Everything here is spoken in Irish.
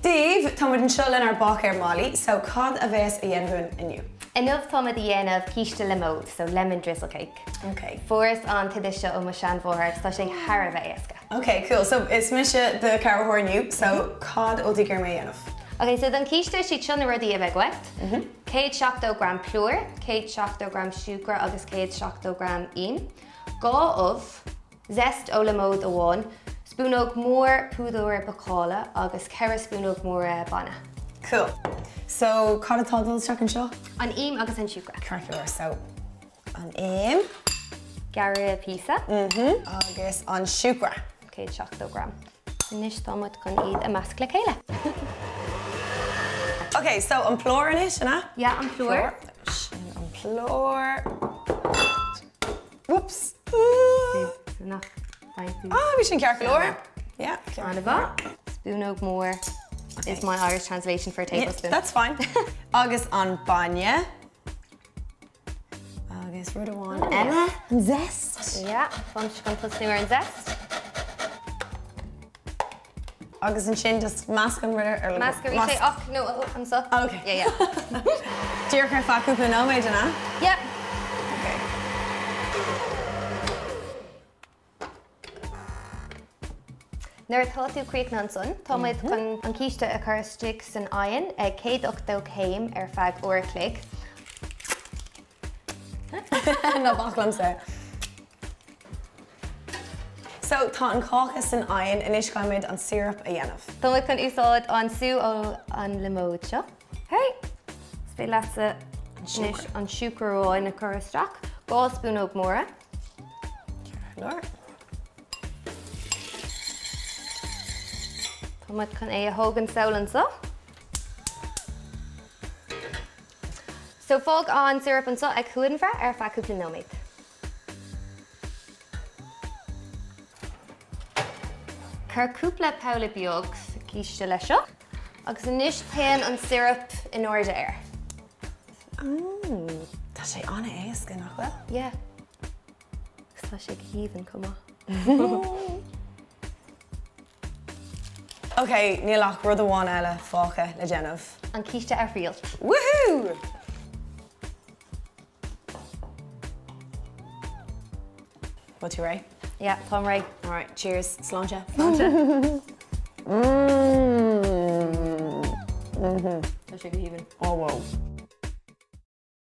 Daoibh, tá muid anseo lenár báicéir Molly, so cad a bheas a dhéanamh dúinn inniu? Inniu táimid a dhéanamh císte liomóid, so lemon drizzle cake. Ok. Fuaireas an t-oideas seo ó mo sheanmháthair agus tá sé thar a bheith éasca. Ok, cool. So is mise do chabhraitheoir inniu, so cad a bhfuil tú ag iarraidh mé a dhéanamh? Ok, so don císte is iad seo na rudaí a bheidh uait, 170 gram plúir, 170 gram siúcra agus 170 gram im, 2 ubh, Zest ó liomóid amháin, spúnóg mór púdar bácála agus 4 spúnóg móra bainne. Cool. So cad atá ag dul isteach anseo? An im agus an siúcra. Ceart go leor. So an im. Gearraithe píosa. Mhm. Agus an siúcra. 170 gram. Anois tá muid chun iad a measc le chéile. Ok, so an plúr anois, an ea? Yeah, an plúr. Sin an plúr. Whoops! Ah, bhí sin ceart go leor. Yeah. An-mhaith. Spúnóg mór is my Irish translation for a tablespoon. Yeah, that's fine. Agus an bainne. Agus rud amháin eile, an zest. Yeah, táimse chun tosnú ar an zest. Agus ansin just measc an rud ar Measc arís é ach no anseo. Ok. Yeah, yeah. Díreach ar feadh cúpla nóiméad, an ea? Yeah. Ok. Nuair atá tú críochnaithe ansan, tá muid chun an císte a chur istigh san oigheann ag 180 céim ar feadh uair a chloig. Ná bac liomsa. So, tá an cáca san oigheann, anois caithfimid an syrup a dhéanamh. Tá muid chun úsáid an sú ó an liomóid seo. Ok, is féidir leatsa anois an siúcra amháin a chur isteach, 2 spúnóg móra. Ceart go leor. Tá muid chun é a thógaint sall anseo. So fág an syrup anseo ag shuanbhruith ar feadh cúpla nóiméad. Cuir cúpla polla beag sa císte leis seo. Agus anois téann an syrup in airde air. Mmm, tá sé an-éasca, nach bhfuil? Yeah. Agus tá sé go haoibhinn chomh maith. Ok, níl ach rud amháin eile fágtha le déanamh. An císte a thriailt. Woohoo! Bhfuil tú réidh? Yeah, táim réidh. Alright, cheers. Sláinte. Sláinte. Mmm. Tá sé go haoibhinn. Oh wow.